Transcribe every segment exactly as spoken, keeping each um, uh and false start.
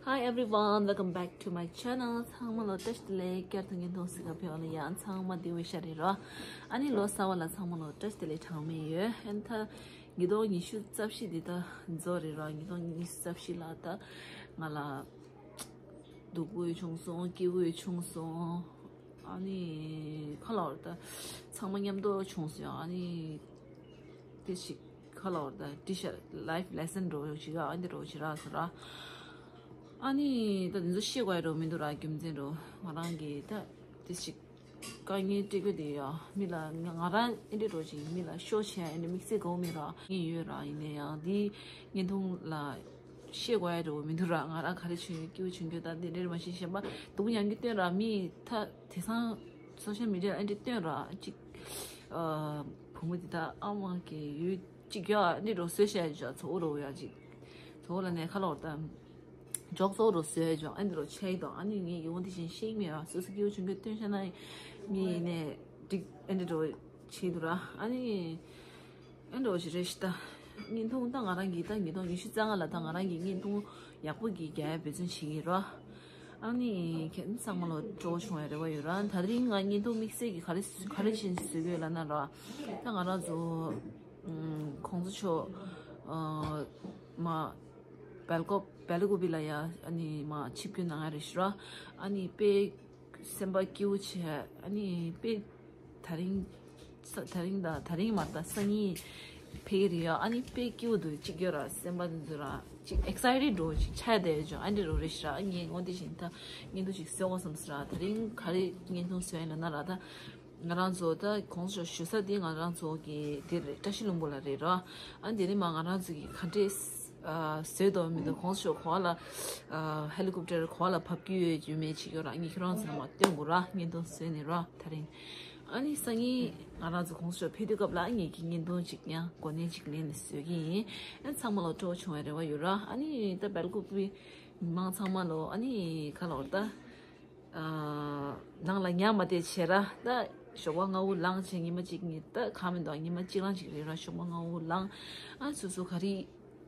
Hi everyone, welcome back to my channel. ཚང་མ་ལ་བཀྲ་ཤིས་བདེ་ལེགས། བསྐྱར་དུ་བརྙན་ཐུང་གཟིགས་ག་ཕེབས་པ་ལ་ཡང་ཚང་མ་བདེ་པོ་ཞིག་རེད་རོ། ཨ་ནི་ལོ་གསར་པ་ལ་ཚང་མ་ལ་བཀྲ་ཤིས་བདེ་ལེགས་གྲངས་མེད་ཡོད། ཨ་ནི་ད་ཉིས་སྟོང་ཉི་ཤུ་རྩ་བཞི་འདི་ད་རྫོགས་རེད་རོ། ཉིས་སྟོང་ཉི་ཤུ་རྩ་བཞི་ལ་ད་ང་ལ་སྡུག་པོ་ཡང་བྱུང་སོང་། སྐྱིད་པོ་ཡང་བྱུང་སོང་། ཨ་ནི་ག་ལབ་དགོས་རེད། ད་ཚང་མ་མཉམ་དུ་བྱུང་སོང་། ཨ་ནི་དེ་ཞིག་ག་ལབ་དགོས་རེད། ད་ཏི་ཤ་life lesson་འདྲ་བོ་ཞིག་ཨ་འདི་འདྲ་བོ་ཞིག་རག་སོང་ར། ཨ་ནི་ད་དེ་ཚོ་བཤད་དགོས་ཡ་འདྲ་བོ་མི་འདུག་ར། རྒྱུ་མཚན་འདྲ་བོ་ང་རང་གིས་ད་དེ་ཞིག་དཀའ་ངལ་འཕྲད་རྒྱུ་དེ་ཡ་མི་ལ་ང་ང་རང་ཨེ་འདྲ་འདྲ་བོ་ཞིག་མི་ལ་ཤོ་བྱེད་ཡ་ཨེ་འདྲ་དམིགས་བསལ་དགའ་པོ་མེད་ར། ངས་ཡོད་ར། ཡིན་ན་ཡང་འདི་བརྙན་ཐུང་ལ་བཤད་དགོས་ཡ་འདྲ་བོ་མི་འདུག་ར། ང་རང་ག་རེ་བྱུང་ཡོད། སྐྱིད་པོ་བྱུང་རྒྱུ་ད་འདི་འདྲ་མ་ཤེས། གཞན་པ་སྡུག་པོ་མྱངས་རྒྱུ་སྟོན་ར། མི་ད་དེང་སང་social media་ཨེ་འདྲ་སྟོན་ར། ཅིག་ཨ་བུ་མོ་འདི་ད་ཨ་མ་གི་ཡོད་ཅིག་ཡ་འདི་འདྲ་བཟོས་བཤད་ཡ་ཅིག་ཚོ་འུ་རོ་ཡ་ཅིག་ཚོ་འུ་ལ་ནས་ག་ལབ་དགོས་རེད། ད་འཇོག་ཚོ་འུ་རོ་བཟོས་ཡ་ཅིག་ཨ་འདི་འདྲ་བྱས་ཡོད་དོ། ཨ་ནི་ངས་ཡིད་འོང་དེ་བཞིན་ཤེས་ཀྱི་མེད་ར། སོ་སོ་སྐྱིད་པོ་བྱུང་རྒྱུ་སྟོན་བྱས་ན་མི་ནས་འགྲིག་ཨེ་འདྲ་འདྲ་བོ་བྱས་འདུག་ར། ཨ་ནི་ཨེ་འདྲ་བོ་ཞིག་རེད་ཤག་ད་བརྙན་ཐུང་ད་ང་རང་གིས་ད་ཉིས་སྟོང་ཉི་ཤུ་རྩ་ལྔ་ལ་ད་ང་རང་གིས་བརྙན་ཐུང་ཡག་པོ་གི་རྒྱག་ཡ་འབད་བརྩོན་བྱེད་ཀྱི་ཡིན་ར། ཨ་ནི་ཁྱེད་ཚང་མ་ལ་སྤྲོ་བོ་བྱུང་བའི་རེ་བ་ཡོད་ར། ད་རིང་ང་བརྙན་ཐུང་དམིགས་བསལ་གྱི་ག་རེ་ག་རེ་བྱས་ནས་བཟོ་གི་ཡོད་ལབ་ན་ར། ད་ང་རང་ཚོ་ཨམ་གོང་ས་མཆོག་ཨ་མ་སྦེལ་ཀོབ་སྦེལ་ཀོབ་པི་ལ་ཡ། ཨ་ནི་མ་ཆིབས་བསྒྱུར་གནང་ཡ་རེད་ཤག་ར། ཨ་ནི་དཔེ་སེམས་པ་སྐྱིད་པོ་བྱས། ཨ་ནི་དཔེ་ད་རིང་ས་ད་རིང་ད་ད་རིང་མ་རེད། ད་སང་ཉིན་ཕེབས་ཀྱི་རེད་ཡ། ཨ་ནི་དཔེ་སྐྱིད་པོ་འདུག་ཅིག་ཡོད་ར། སེམས་པ་འདི་ཚོ་ར་ཅིག་excited་འདྲ་བོ་ཅིག་ཆགས་བསྡད་ཡོད་ཅིག་ཨ་འདྲ་འདྲ་བོ་རེད་ཤག་ར། ཨ་ངས་འོ་དེ་བཞིན་ད་བརྙན་ཐུང་ཅིག་བཟོ་དགོས་བསམ་སོང་ར། ད་རིང་ག་རེ་བརྙན་ཐུང་བཟོ་ཡ་ལབ་ན་ར། ད་ང་རང་ཚོ་ད་གོང་ས་མཆོག་བཞུགས་ས་དེ་ང་རང་ཚོ་གི་དེ་རེད། བཀྲ་ཤིས་ལྷུན་པོ་ལ་རེད་ར། ཨ་དེ་ནས་མ་ང་རང་ཚོ་གི་ག་འདྲས་ཨ་བཟོས་འདུག་མི་འདུག་གོང་ས་མཆོག་ག་པ་ལ་ཨ་ཧེ་ལི་ཀོབ་ཊར་ག་པ་ལ་བབས་ཀྱི་ཡོད་ཡོད་མེད་ཅིག་ཡོད་ར། ངས་ཁྱེད་རང་ཚོ་ལ་མ་སྟོན་དགོས་ར། བརྙན་ཐུང་བཟོས་ནས་ར་ད་རིང་། ཨ་ནི་སང་ཉིན་ང་རང་ཚོ་གོང་ས་མཆོག་ཕེབས་དུས་སྐབས་ལ་ངེད་ཀྱིས་བརྙན་ཐུང་ཅིག་ཡང་གོ་གནས་ཅིག་ལེན་ནས་བཟོ་གི་ཡིན། ཨ་ཚང་མ་ལ་སྤྲོ་བོ་བྱུང་བའི་རེ་བ་ཡོད་ར། ཨ་ནི་ད་སྦེལ་ཀོབ་པི་མི་མང་ཚང་མ་ལ་ཨ་ནི་ག་ལབ་དགོས་རེད། ད་ནང་ལ་ཉལ་མ་བསྡད་བྱས་ར། ད་ཞོགས་པ་སྔ་པོ་ལངས་བྱས་ཉི་མ་གཅིག་གཉིས་ད་གང་མི་འདུག་ཉི་མ་གཅིག་རང་ཅིག་རེད་ར། ཞོགས་པ་སྔ་པོ་ལངས། ཨ་སོ་སོ་ག་རེ་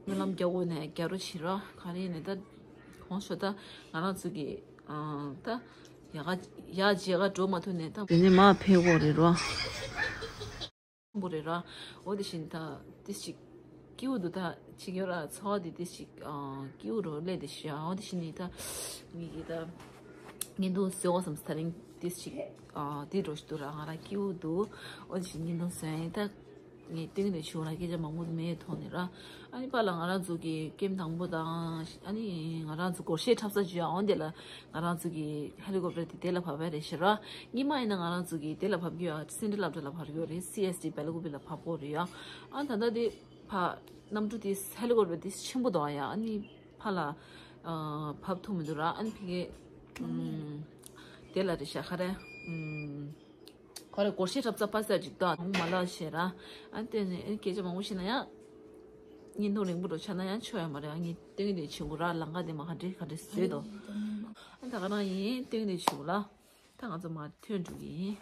སྨོན་ལམ་རྒྱག་དགོས་ནས་རྒྱག་རོགས་བྱེད་ར། ག་རེ་ནས་ད་གོང་ས་མཆོག་ད་ང་རང་ཚོ་གི་ཨ་ད་ཡག་ག་ཡག་བྱེད་ག་འགྲོ་མ་ཐུབ་ནས་ད་དེ་ནས་མར་ཕེབས་དགོས་རེད་ར། པོ་རེད་ར། འོ་དེ་བཞིན་ད་ཏིས་ཅིག་སྐྱིད་པོ་འདུག་ད་ཅིག་ཡོད་ར། ཚོར་བ་དེ་ཏིས་ཅིག་ཨ་སྐྱིད་པོ་རུ་སླེབས་བསྡད་ཤག་འོ་དེ་བཞིན་ནི་ད་ངེད་ཀྱིས་ད་བརྙན་ཐུང་བཟོ་དགོས་བསམ་སོང་། ད་རིང་ཏིས་ཅིག་ཨ་དེ་འདྲ་ཞིག་འདུག་ར། ང་རང་སྐྱིད་པོ་འདུག་འོ་དེ་བཞིན་བརྙན་ཐུང་བཟོ་ཡ་ཡིན། ད་ངས་སྟོན་གྱི་འདུག་ཞུ་ར། སྐད་ཆ་མང་པོ་མེད་ཐོག་ནས་ར། ཨ་ནི་ཕར་ལ་ང་རང་ཚོ་གི་ཀེམ་དང་པོ་དང་། ཨ་ནི་ང་རང་ཚོ་སྒོར་གཞས་འཁྲབ་ས་ཅིག་ཡོད། འོ་དེ་ལ་ང་རང་ཚོ་གི་ཧེ་ལི་ཀོབ་ཊར་དེ་དེ་ལ་བབས་པ་རེད་ཤག་ར། སྔོན་མ་ཡིན་ན་ང་རང་ཚོ་གི་དེ་ལ་བབས་ཀྱི་ཡོད། སེན་ཊྲལ་སློབ་གྲྭ་ལ་བབས་ཀྱི་ཡོད་རེད། སི་ཨེས་ཌི་སྦེལ་ཀོབ་པི་ལ་བབས་ཀྱི་ཡོད་རེད་ཡ། ཨ་ད་ལྟ་དེ་ཕར་གནམ་གྲུ་དེ་ཧེ་ལི་ཀོབ་ཊར་དེ་ཆེན་པོ་འདུག་ཡ། ཨ་ནི་ཕར་ལ་ཨ་བབས་ཐུབ་མི་འདུག་ར། ཨ་ནི་ཕ་གི་ཨམ་དེ་ལ་རེད་ཤག་ག་རེ་ཨམ་ག་རེ་སྒོར་གཞས་འཁྲབ་ས་ཕར་ཚུར་ཅིག་འདུག་མ་ལབ་ཤེས་ར། ཨ་ནི་དེ་ནས་ཨ་ནི་སྐད་ཆ་མང་པོ་བཤད་ན་ཡང་བརྙན་ཐུང་རིང་པོ་འདྲ་ཆགས་ན་ཡང་ཆོ་ཡ་མ་རེད། ཨ་ངས་སྟོན་གྱི་འདུག་བྱེད་དགོས་ར། ལམ་ཁ་དེ་མར་ག་འདྲས་ག་འདྲས་བཟོས་འདུག་ཨ་ནི་ད་ག་རང་ཡིན། སྟོན་གྱི་འདུག་བྱེད་དགོས་ལ། ད་ང་ཚོ་མར་ཐོན་འགྲོ་གི་ཡིན།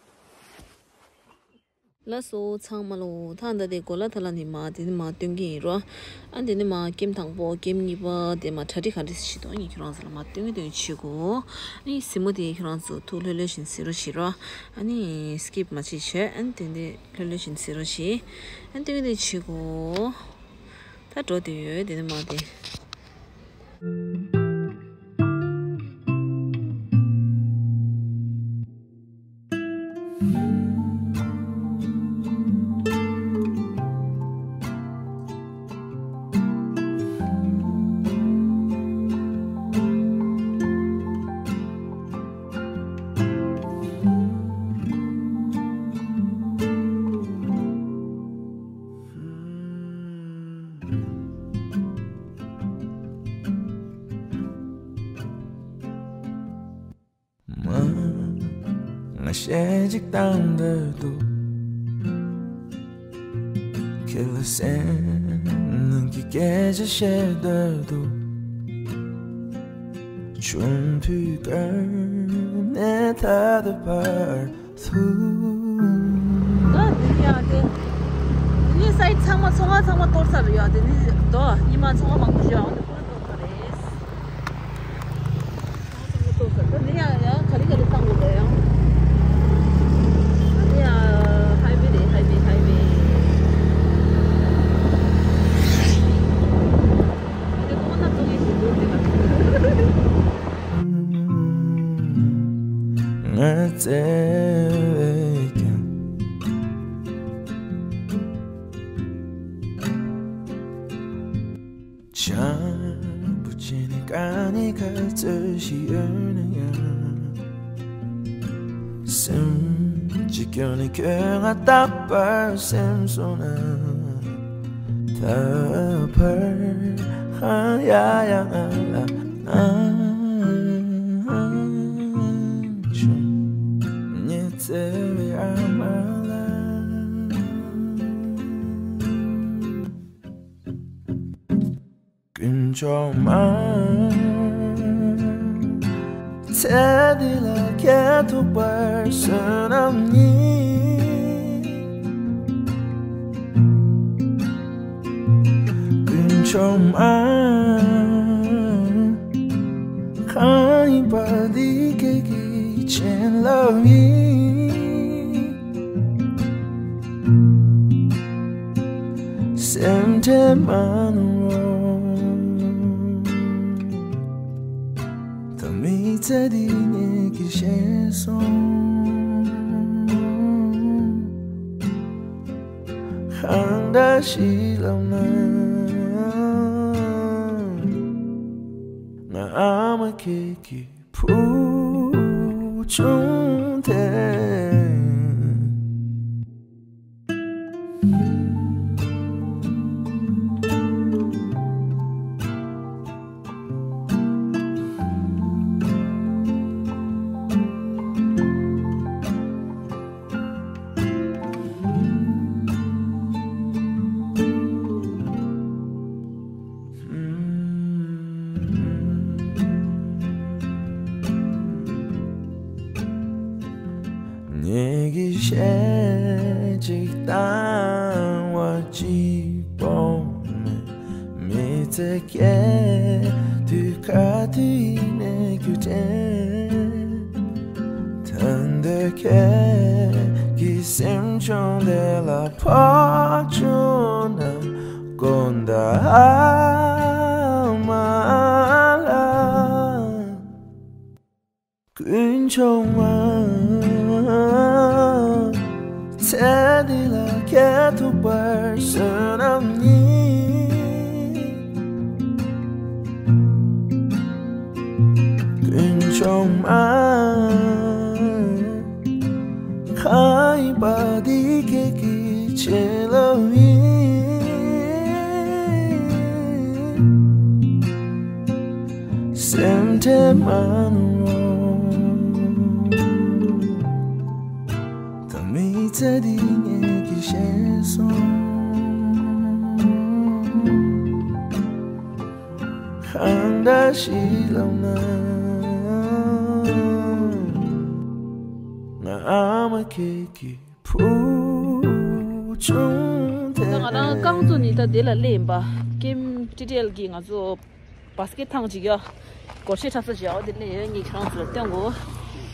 ལགས་སོ་ཚང་མ་ལོ། ད་ལྟ་དེ་གོ་ལ་ཐ་ལ་ནས་མར་དེ་ནས་མར་སྟོན་གྱི་ཡིན་རོ། ཨ་དེ་ནས་མར་ཀེམ་དང་པོ་ཀེམ་གཉིས་པ་དེ་མར་གྲ་སྒྲིག་ག་འདྲས་བྱེད་དོ། ཨ་ནི་ཁྱེད་རང་ཚོ་ལ་མར་སྟོན་གྱི་སྟོན་གྱི་བྱེད་དགོས། ཨ་ནི་གཟིགས་མོ་དེ་ཁྱེད་རང་ཚོ་ཐུགས་ལྷོད་ལྷོད་བཞིན་གཟིགས་རོགས་བྱེད་རོ། ཨ་ནི་སི་ཀིབ་མ་བྱེད་བྱས། ཨ་ནི་དེ་འདྲས་ལྷོད་ལྷོད་བཞིན་གཟིགས་རོགས་བྱེད། ཨ་ནི་སྟོན་གྱི་སྟོན་གྱི་བྱེད་དགོས། ད་འགྲོ་དེ་ཡོད་དེ་ནས་མར་དེ། མ། ང་གཞས་གཅིག་བཏང་འདོད་འདུག་ཁྱེད་ལ་སེམས་ནང་གི་སྐད་ཆ་བཤད་འདོད་འདུག་ཆུང་དུས་ཀ་ནས་ད་ལྟ་བར་དུ། ད་འདི་ཡ་དེ། འདི་ནི་སའི་ཚང་མ་ཚོང་ཁང་ཚང་མ་གཏོར་ཚར་རེད་ཡ། དེ་ནི་དོ་ཉི་མ་ཚོང་ཁང་མང་པོ་ཞིག་ཡོད་དེ་ཁོ་རང་གཏོར་ཚར་རེད། བརྩེ་བས་ཀྱང་། བྱམས་པོ་བྱས་ནས་གང་ཉིད་ཁ་རྩོད་ཞིག་ཡོད་ན་ཡང་། སེམས་ཀྱི་སྐྱོན་ནི་ཁྱོད་ང་རྟག་པར་སེམས་སོང་ན། ད་བར་ཧང་ཡ་ཡ་ང་ལ་ཨང་བྱུང་། ཉི་ཚེ་བའི་ཨ་མ་ལ། དཀོན་མཆོག་མ། ཚེ་འདི་ལ་ཁྱེད་ཐུག་པར་བསོད་ནམས་ཉིད། དཀོན་མཆོག་མ། གང་ཡིན་པ་འདི་ཁྱེད་ཀྱི་བྱིན་རླབས་ཡིན། སེམས་ཁྲལ་མ་གནང་རོགས། ད་མི་ཚེ་འདི་ངེད་ཀྱིས་ཤེས་སོང་། གང་འདྲ་ཞིག་ལབ་ན། ང་ཨ་མ་ཁྱེད་ཀྱི་བུ་ཆུང་དེ། ངེད་ཀྱི་གཞས་གཅིག་བཏང་བ་གཅིག་པོ་མེད། མི་ཚེ་སྐྱེལ་དུས་ག་དུས་ཡིན་ནའི་རྒྱུ་དྲན། ད་འདོད་ཁྱེད་ཀྱི་སེམས་ཆུང་དེ་ལ་ཕོག་བྱུང་ན། དགོངས་དག་ཨ་མ་ལགས། དཀོན་མཆོག་མ། ཚེ་འདི་ལ་ཁྱེད་ཐུག་པར་བསོད་ནམས་ཉིད། དཀོན་མཆོག་མ། གང་ཡིན་པ་འདི་ཁྱེད་ཀྱི་བྱིན་རླབས་ཡིན། སེམས་ཁྲལ་མ་གནང་རོགས། ད་མི་ཚེ་འདི་ངེད་ཀྱིས་ཤེས་སོང་། གང་འདྲ་ཞིག་ལབ་ན། ང་ཨ་མ་ཁྱེད་ཀྱི་བུ་ཆུང་དེ། ད་ང་རང་རྐང་བཙུགས་ནས་ད་དེ་ལ་སླེབས་ཡིན་པ། ཀེམ་ཊི་ཊི་ཨེལ་གྱིས་ང་ཚོ་བཱ་སི་ཀེཊ་འཐེན་ཅིག་ཡ། སྒོར་གཞས་འཁྲབ་ས་ཅིག་ཡ། འོ་དེ་སླེབས་ཡོད། ངས་ཁྱེད་རང་ཚོ་ལ་སྟོན་གོ།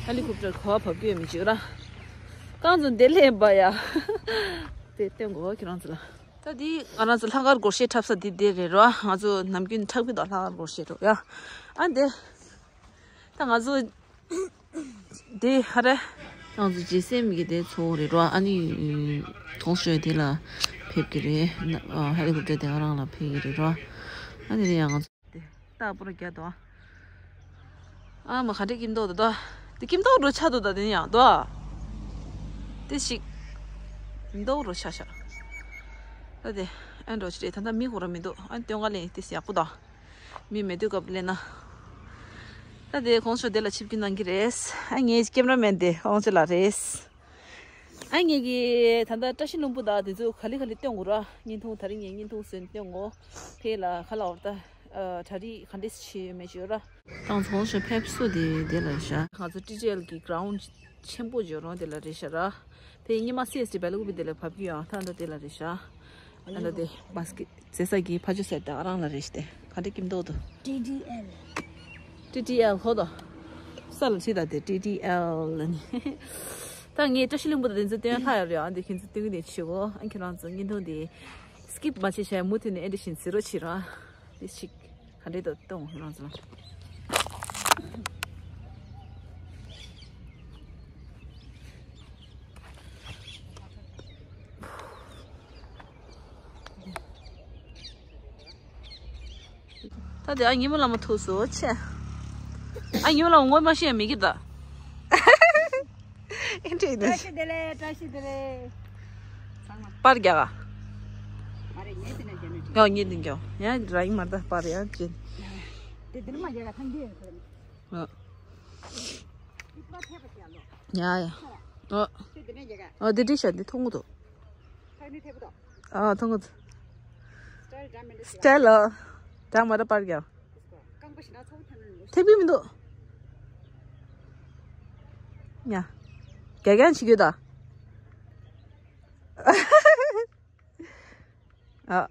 ཧེ་ལི་ཀོབ་ཊར་ག་པར་བབས་ཀྱི་ཡོད་མེད་ཅིག་ཡོད་ར། རྐང་བཙུགས་དེ་སླེབས་ཡིན་པ་ཡ། དེ་སྟོན་གོ་ཁྱེད་རང་ཚོ་ལ། ད་འདི་ང་རང་ཚོ་ལྷག་དཀར་སྒོར་གཞས་འཁྲབ་ས་འདི་དེ་རེད་རོ། ང་ཚོ་ནམ་རྒྱུན་འཁྲབ་ཀྱི་འདུག་ལྷག་དཀར་སྒོར་གཞས་རོ་ཡ། ཨ་འདི། ད་ང་ཚོ་འདི་ཧ་རེ། ང་ཚོ་རྗེས་སེམས་ཀྱི་དེ་ཚོ་རེད་རོ། ཨ་ནི་ཐོག་ཤོས་དེ་ལ་ཕེབས་ཀྱི་རེད། ཧེ་ལི་ཀོབ་ཊར་དེ་ང་རང་ལ་ཕེབས་ཀྱི་རེད་རོ། ཨ་ནི་དེ་ཡང་ང་ཚོ་དེ་ལྟ་བུ་ར་རྒྱ་དོ། ཨ་མ་ག་འདྲ་ཀིམ་ཏོག་ཏོ་ཏོ། དེ་ཀིམ་ཏོག་འགྲོ་ཆ་ཏོ་ད་དེ་ཡང་ཏོ། དེ་ཞིག་ཀིམ་ཏོག་འགྲོ་ཆ་ཤ། ད་དེ་ཨན་འགྲོ་ཆ་རེད། ད་ད་མི་ཧོ་ར་མི་འདུག་ཨན་སྟོན་ག་ལེན་དེ་ཡག་པོ་ད། མི་མེད་དུས་སྐབས་ལེན་ན། ད་དེ་གོང་ཤོ་དེ་ལ་ཆིབས་ཀྱི་གནང་གི་རེད། ཨ་ངའི་ཀེམ་ར་མེན་དེ་ཧོང་ཆེ་ལ་རེད། ཨ་ངེད་ཀྱིས་ད་ལྟ་བཀྲ་ཤིས་ལྷུན་པོ་དང་དེ་ཚོ་ག་ལེ་ག་ལེ་སྟོན་དགོས་ར། བརྙན་ཐུང་དེ་རིང་ངས་བརྙན་ཐུང་བཟོས་སྟོན་དགོས། དེ་ལ་ག་ལ་བར་ད་གྲ་སྒྲིག་ག་འདྲས་བྱས་ཡོད་མེད་བརྗོད་ར། ཏང་ཚོང་ཞོ་ཕེབས་བསུ་དེ་དེ་ལ་བཞག་ང་ཚོ་ཊི་ཊི་ཨེལ་གི་གྷ་རའུན་ཆེན་པོ་བརྗོད་རོང་དེ་ལ་རེད་ཤག་ར། དེ་ཉི་མ་སི་ཨེས་ཊི་བེ་ལ་ཀུ་པི་དེ་ལ་བབས་ཀྱི་ཡོད། ད་ད་དེ་ལ་རེད་ཤག་ཨ་ད་དེ་བཱ་སི་ཀེ་ཊི་རྩེ་ས་གི་ཕ་ཇོ་སེར་ད་རང་ལ་རེད་ཤག་དེ་ག་འདྲས་ཀིམ་ཏོག་ཏོ། ཊི་ཊི་ཨེལ། ཊི་ཊི་ཨེལ་ཧོ་དོ། ས་ལ་ཆི་ད་དེ་ཊི་ཊི་ཨེལ་ལ་ནི། ད་ངས་བཀྲ་ཤིས་ལྷུན་པོ་དང་དེ་ཚོ་སྟོན་ལྷག་ཡོད་རེད། ཨ་འདི་ཁྱེད་ཚོ་སྟོན་གི་དེ་ཆེ་གོ། ཨ་ཁྱེད་རང་ཚོ་བརྙན་ཐུང་དེ་སི་ཀིབ་མ་བྱེད་བྱས་མུ་མཐུད་ནས་ཨེ་འདྲ་བཞིན་གཟིགས་རོགས་བྱེད་རོགས། དེ་ཞིག་ག་འདྲས་དོ་སྟོན་ཁྱེད་རང་ཚོ་ལ། ད་དེ་ཨ་ཉི་མ་ལ་མ་ཐུག་སོ་ཆེ། ཨ་ཉི་མ་ལ་ངོ་མ་ཤེས་མི་གི་ད། ཨེ་འདྲ་ཡིན་ད། བཀྲ་ཤིས་བདེ་ལེགས། བཀྲ་ཤིས་བདེ་ལེགས། ཚང་མ། པར་རྒྱག་ག། མ་རེད། ངས་དེ་ནས་རྒྱག་ནས། ཡང་ངས་དེ་རྒྱག་ཡང་ར་ཡིན་མ་ད་པར་ཡང་ཅིན། དེ་དེ་ནས་མ་རྒྱག་ག་ཐང་གི་ཡོད་ཁོ། ཨ། ཡ་ཡ། ཨོ། ཨོ་དེ་འདྲི་ཤ་འདི་མཐོང་གི་འདུག་ཨ་མཐོང་གི་འདུག་སི་ཊལ་ལ། ད་མ་ད་པར་རྒྱག་ཐེབས་ཀྱི་མི་འདུག་ཡ། རྒྱག་རྒྱག་བྱེད་ཀྱི་ཡོད་ད། ཨ།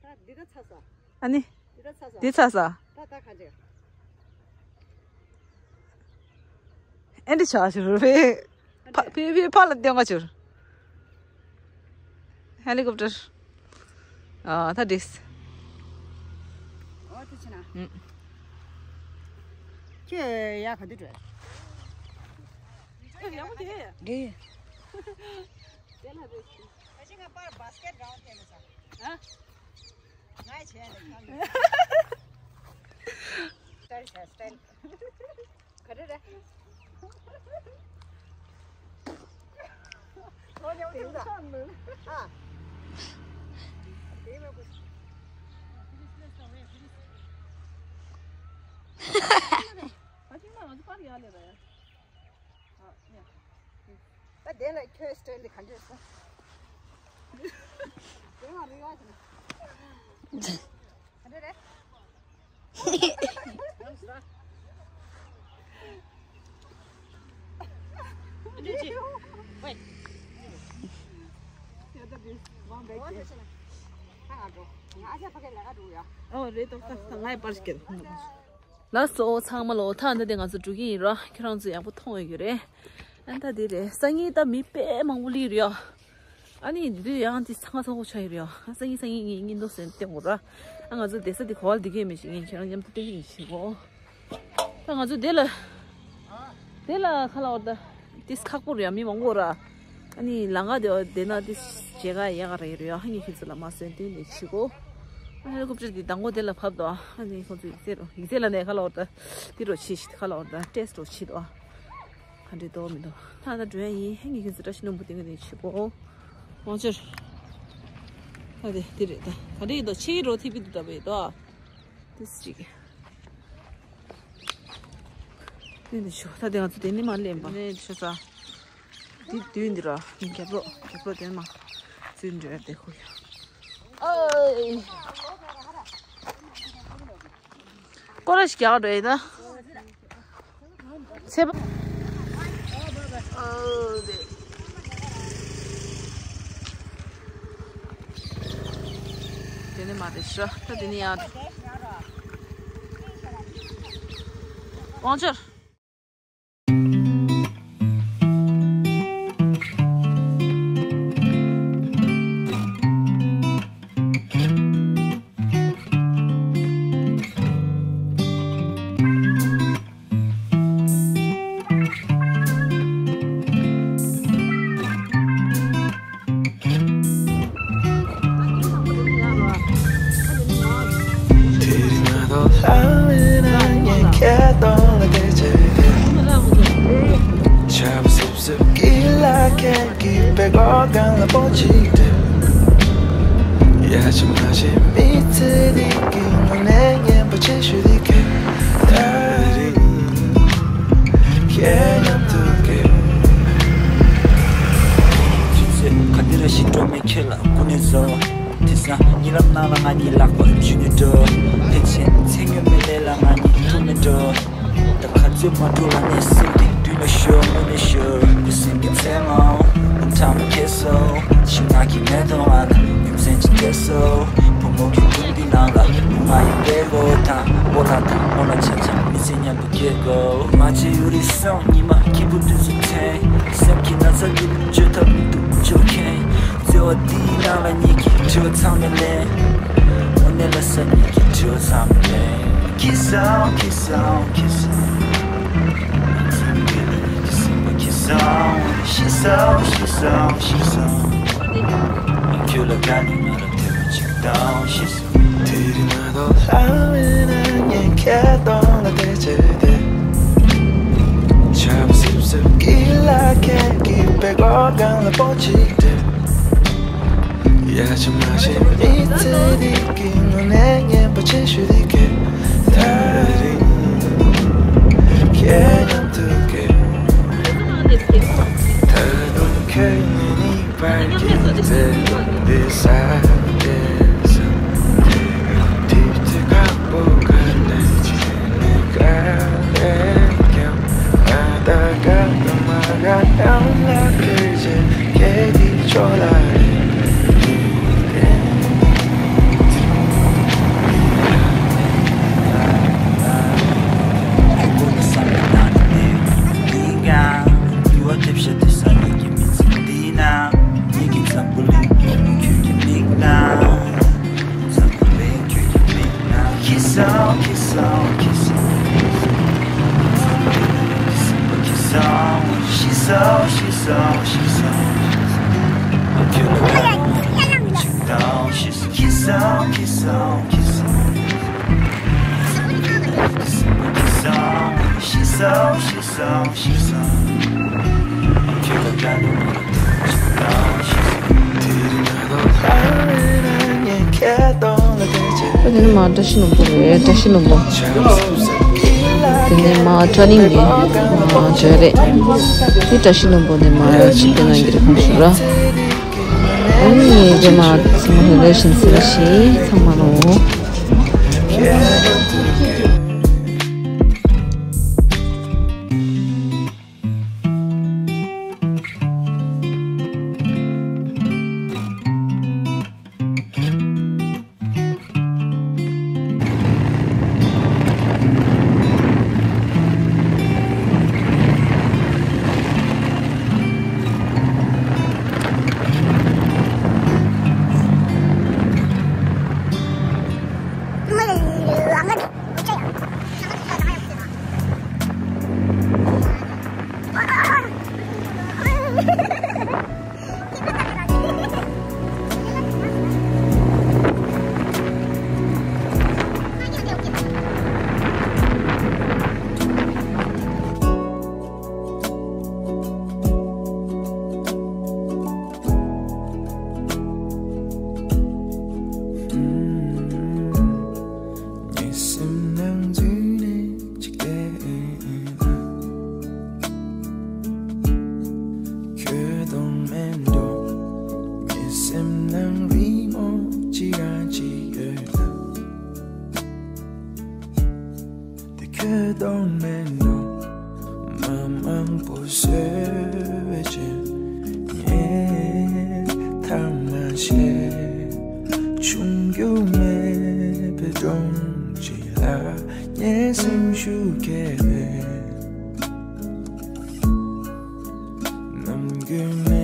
ད་འདི་ད་ཚ་ས། ཨ་ནི། འདི་ད་ཚ་ས། འདི་ཚ་ས། ད་ད་ག་ཅིག་ཨེ་འདི་ཆ་ཞུ་རུ་བེ། ཕ་ཕི་ཕི་ཕ་ལ་ཏེ་ང་ཆུར། ཧེ་ལི་ཀོབ་ཊར། ཨ་ད་འདིས། ཨོ་ཏི་ཆི་ན། ཨུམ། ཁྱེད་ཡ་ག་དུས་འགྲོ། ཡག་པོ་དེ། འདི། དེ་ལ་རེད། ཨ་ཅི་ང་པར་བྷ་སི་ཀེ་ཊི་གྲོན་ཐེབས་ས། ཨ། ང་བྱས་ནས་ཁང་གི། སི་ཊལ་བྱས་སི་ཊལ། ག་རེ་རེད། ཨ། དེ་མ་གོ། ཨ་ཅི་ང་ང་ཚོ་པར་ཡག་ལས་ར་ཡ། ད་དེ་ལ་ཁྱོད་སི་ཊལ་འདི་ག་འདྲས་སོང་། དེ་མ་རེད་བ་དེ་ན། ག་འདྲས་རེད། ཨོ་རེད་ཏོག་ཏོག་ང་ཡི་པར་སྐྱེལ། ལགས་སོ་ཚང་མ་ལོ། ད་ད་དེ་ང་ཚོ་འགྲོ་གི་ཡིན་ར། ཁྱེད་རང་ཚོ་ཡག་པོ་མཐོང་ཡོད་ཀྱི་རེད། ཨ་ད་དེ་རེད། སང་ཉིན་ད་མི་དཔེ་མང་པོ་སླེབས་རེད་ཡ། ཨ་ནི་འདི་དུས་ཡང་འདི་ཚང་ཚང་པོ་ཆགས་ཡོད་རེད་ཡ། སང་ཉིན་སང་ཉིན་ངས་སྙིང་དོགས་སེམས་སྟོན་དགོས་ར། ཨ་ང་ཚོ་བསྡད་ས་འདི་ག་བ་ལ་བསྡད་ཀྱི་ཡོད་མེད་ཅིག་ངས་ཁྱེད་རང་མཉམ་དུ་སྟོན་གྱི་ཡིན་ཞིག་གོ། ད་ང་ཚོ་དེ་ལ། དེ་ལ་ཁ་ལ་བར་ད། ཏིས་ཁག་པོ་རེད་ཡ། མི་མང་པོ་ར། ཨ་ནི་ལང་ག་དེ་བ་དེ་ན་ཏིས་མཇལ་ཁ་ཡག་ག་རེད་རེད་ཡ། ཧ་ངས་ཁྱེད་ཚོ་ལ་མ་གསོན་དུས་ནས་ཕྱི་གོ། ཨ་ཧེ་ལི་ཀོབ་ཊར་དེ་དང་པོ་དེ་ལ་ཕབ་དོ། ཨ་ནི་ཁོང་ཚོ་ཡིག་ཚད་རོ་ཡིག་ཚད་ལ་ནས་ཁ་ལ་བར་ད། དེ་རོ་ཆེ་ཞིག་ཁ་ལ་བར་ད་ཏེས་རོ་ཆེ་དོ། ག་འདྲེ་དོ་མི་དོ། ད་ད་འགྲོ་ཡ་ཡིན། ཧ་ངས་ཁྱེད་ཚོ་བཀྲ་ཤིས་ལྷུན་པོ་དེ་ག་ནས་ཕྱི་གོ། ཝང་ཅར། ད་དེ་དེ་རེད་ད། ག་འདྲེ་ཡིན་དོ་ཆེ་རོ་ཐིབ་པི་དུ་ད་བས་དོ། ཏིས་ཅིག་དེ་ནི་ཤོག་ད་དེ་ང་ཚོ་དེ་ནི་མ་ལེན་པ། ནི་ཤོག་ས། དེ་དུས་འདི་ར་རྒྱབ་ལོགས་རྒྱབ་ལོགས་དེ་མ་བཙུན་འདྲེ་དེ་ཁོ་ཡ། ཨོའི། སྐོར་ར་ཞིག་རྒྱག་འགྲོ་ཡི་ད། ཚེ་པ། ཨོ་དེ། དེ་ནི་མ་རེད་ཤག་ད་དེ་ནི་ཡང་། དབང་ཆར། དུས་ཚོད་ག་དེ་ར་ཞིག་འགྲོ་མེད་ཁྱེད་ལ་སྐུ་ནས་བཟོ། དེང་སང་གཉིད་ལམ་ནང་ལ་ང་གཉིས་ལག་པ་འཇུ་ནས་འགྲོ། ཕལ་ཆེར་མཚན་སྨྱོ་མེད་ལས་ལ་ང་གཉིས་ཐུག་ནས་འགྲོ། ད་ག་ཚོད་མ་འགྲོ་ལ་ནས་སེམས་དེ་མདུན་ལ་ཤོར་དངོས་གནས་ཤོར། ཁུ་སིམ་གྱི་མཚན་མོ་རུམ་ཐང་ལ་ཁྱེར་སོང་། ཤིང་ནགས་ཀྱི་མེ་ཏོག་ང་ལ་རྒྱུ་མཚན་ཅིག་སྤྲད་སོང་། བུ་མོ་གི་སྒྲུང་འདི་ནང་ལ་བུ་ང་ཡི་དཔལ་གོ་དང་འོ་ལ་དང་འོ་ལ་ཆ་ཆ་མི་ཚེ་མཉམ་དུ་སྐྱེལ་དགོས། མ་བརྗེད་ཡུ་རེ་སོང་ཉི་མ་སྐྱིད་པོ་དུས་སུ་འཐེན། སེམས་ཀྱི་ན་ཚ་ལུས་པོ་བཅོས་ཐབས་མི་འདུག་བཅོས་མཁན། བརྩེ་བ་འདིའི་ནང་ལ་ཉིད་ཀྱི་དྲི་བ་ཚང་མ་ལེན། དངོས་གནས་ལ་ས་ཉིད་ཀྱི་དྲི་བ་ཚང་མ་ལེན། ཁྱི་སང་ཁྱི་སང་ཁྱི་སང་། ང་ཚོའི་འདི་ལ་ཉིད་ཀྱི་སེམས་པ་ཁྱི་སང་། ཤི་སང་ཤི་སང་ཤི་སང་། ཁྱོད་ལ་དགའ་ནས་ང་ལ་དེ་མོ་ཅིག་བཏང་ཤི་སང་། དེ་རིང་ང་ ལྷང་བའི་ནང་ཉིན་ཁྱེད་གདོང་ལ་བལྟས་བྱས་ཏེ། ཆབ་སིབ་སིབ་ཡིད་ལ་ཁད་ཀྱི་པད་གོག་སྒང་ལ་སྤོ་ཅིག་སྤྲད། ཡ་ཆ་མ་ཤེས་མི་ཚེ་འདི་གི་ངོ་ནས་ངན་པ་ཆེ་ཤོས་འདི་གས། ད་རིང་ཁྱེད་མཉམ་དུ་གས། ད་དུང་ཁྱེད་ངའི་ནི། འཛམ་བུ་གླིང་ཁྱོད་ཀྱི་མིག་ནང་། འཛམ་བུ་གླིང་ཁྱོད་ཀྱི་མིག་ནང་། ཁྱི་སོང་ཁྱི་སོང་ཁྱི་སོང་། འཛམ་བུ་གླིང་ཁྱི་སོང་ཁྱི་སོང་། ཤི་སོང་ཤི་སོང་ཤི་སོང་། ཁྱོད་ལ་དགའ་པོ་ཅིག་དང་ཤི་སོང་། ཁྱི་སོང་ཁྱི་སོང་ཁྱི་སོང་། ཁྱི་སོང་ཤི་སོང་། ཨ་དེ་ནི་མ་བཀྲ་ཤིས་ལྷུན་པོ་རེད། བཀྲ་ཤིས་ལྷུན་པོ། དེ་ནས་མ་ཊར་ནིང་གི་མ་བརྗོད་རེད། དེ་བཀྲ་ཤིས་ལྷུན་པོ་ནས་མ་ཆིག་སྟོན་གནང་གི་རེད། ཁོང་ཚོ་ར། ཨ་ནི་རྗེས་མ་ཚང་མ་ལྷོད་ལྷོད་བཞིན་ཟེར་བ་ཞིག་ཚང་མ་ལོ། ཁྱོད་དང་མེད་འགྲོ། ངའི་སེམས་ནང་རི་མོ་ཅི་རང་ཅི་ཡོད་ན། དེ་ཁྱོད་དང་མེད་འགྲོ། མ་མང་པོ་བཟོས་པའི་ཆེད། ངས་ཐ་མ་བཤད། ཆུང་རྒྱུ་མེད་པའི་སྒྲོམ་གཅིག་ལ། ངའི་སེམས་ཤུགས་སྐྱེས་པའི། ནམ་རྒྱུན་ནས་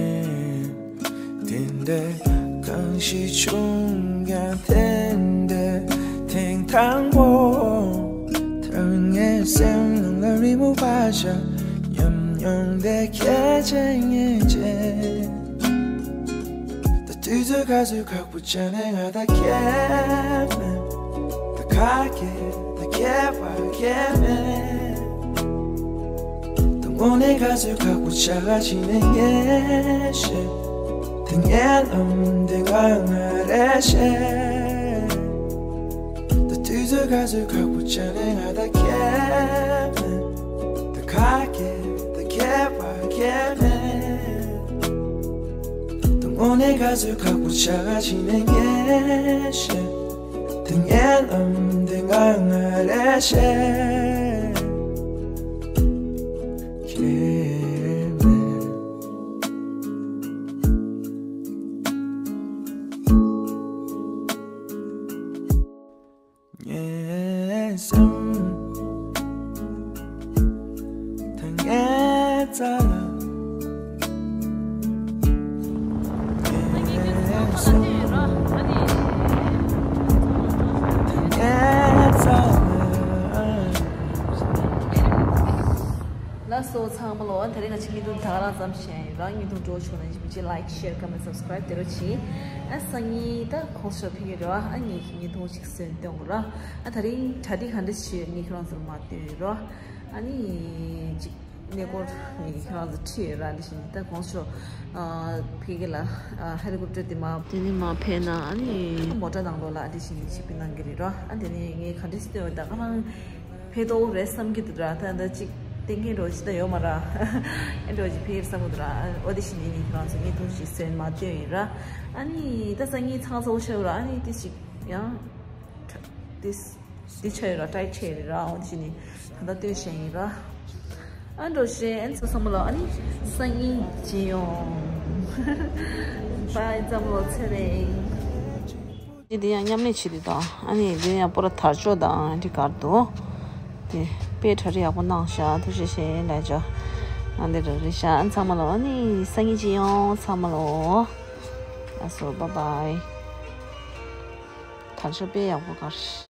དེ་འདྲ་གང་ཞིག་བྱུང་ཀྱང་དེ་འདྲ་ཐེངས་དང་པོ། ཐར་ངའི་སེམས་ནང་ལ་རི་མོ་བ་ཤ་ཉམས་མྱོང་དེ་ཁྱེད་ཆེ་ངེས་ཆེ། ད་དུས་ཚོད་ག་ཚོད་ཁག་པོ་བྱས་ནས་ང་ད་ཁྱེད་མེད། ད་ཁ་སྐད་ད་ཁྱེད་པ་ཁྱེད་མེད། ད་དངོས་གནས་ག་ཚོད་ཁག་པོ་ཆགས་ཀྱི་ནས་ངས་ཤེས། དེ་ངའི་ལམ་དེ་ང་ང་རེ་ཤེས། ད་དུས་ཚོད་ག་ཚོད་ཁག་པོ་བྱས་ནས་ང་ད་ཁྱེད་མེད། ད་ཁ་སྐད་ད་ཁྱེད་པ་ཁྱེད་མེད། ད་དངོས་གནས་ག་ཚོད་ཁག་པོ་ཆགས་ཀྱི་ནས་ངས་ཤེས། དེ་ངའི་ལམ་དེ་ང་ང་རེ་ཤེས། ཁྱེད་མེད། ངའི་སེམས་ད་ངའི་རྩ་ལ། ངའི་སེམས་ད་ངའི་རྩ་ལ། ཚང་མ་ལོ། ཨ་དེ་རིང་ང་ཆེ་བརྙན་ཐུང་ད་ག་རང་ཙམ་བཤད་ཡིན་ར། བརྙན་ཐུང་སྤྲོ་བོ་བྱུང་ན་ཡིན་ཅི་like share comment subscribe དེ་རོ་ཆེ། ཨ་སང་ཉིན་ད་གོང་ཞོ་ཕི་གི་རོ། ཨ་ངས་བརྙན་ཐུང་ཅིག་སོན་སྟོན་གོ་ར། ཨ་དེ་རིང་གྲ་སྒྲིག་ག་འདྲ་བྱེད་ངས་ཁྱོད་རང་ཚོར་མ་སྟོན་ཡོད་རོ། ཨ་ནི་ཅིག་གནས་སྐོར་ངས་ཁྱོད་རང་ཚོ་ཁྲིད་ཡོད་ར། འདི་བཞིན་ད་གོང་ཞོ་ཕི་གི་ལ་ཧེ་ལི་ཀོབ་ཊར་དེ་མ་དེ་ནི་མ་ཕེབས་ན་ཨ་ནི་མོ་ཊ་ནང་ལོགས་ལ་འདི་བཞིན་ཆིབས་པི་གནང་གི་རེད་རོ། ཨ་དེ་ནི་ངས་ག་འདྲ་སྟོན་ཡོད་ད་ག་རང་། ཕེ་ཏོ་རེད་བསམ་གྱི་འདུག་ར། ད་ད་ཅིག་ཏན་ཏན་རོ་ཅི་ད་ཡོད་མ་ར། ཨེ་འགྲོ་ཅི་ཕེ་བསམ་གྱི་འདུག་ར། ཨོ་དེ་བཞིན་ནི་ཁྱོད་རང་ཚོ་བརྙན་ཐུང་ཞིག་སོན་མ་སྟོན་ཡིན་ར། ཨ་ནི་ད་སང་ཉིན་ཚང་ཚོ་ཤེས་ར། ཨ་ནི་དེ་ཞིག་ཡང་དེ་དེ་ཆ་ཡོད་ར། ཏའི་ཆ་ཡོད་ར། ཨོ་དེ་བཞིན་ནི་ད་ད་སྟོན་བཞིན་ཡིན་ར། ཨ་འགྲོ་ཤེས་ཨན་ཚོ་བསམ་བློ། ཨ་ནི་སང་ཉིན་ཅི་ཡོང་། བའི་བསམ་བློ་ཚེ་རིང་། འདི་ཡང་མཉམ་ལས་བྱེད་དུས་དང་ཨ་ནི་འདི་ཡང་པོ་ར་དར་ལྕོག་དང་འདི་གར་འདུག་དེ་དཔེ་གྲ་སྒྲིག་ཡག་པོ་གནང་ཤག་ཐུགས་རྗེ་ཆེ་ལབ་ཅོག་ཨ་འདི་ར་རེད་ཤག་ཨ་ཚང་མ་ལོ། ཨ་ནི་སང་ཉིན་ཅི་ཡོང་ཚང་མ་ལོ། ལགས་སོ། bye bye། དར་ལྕོག་དཔེ་ཡག་པོ་གར།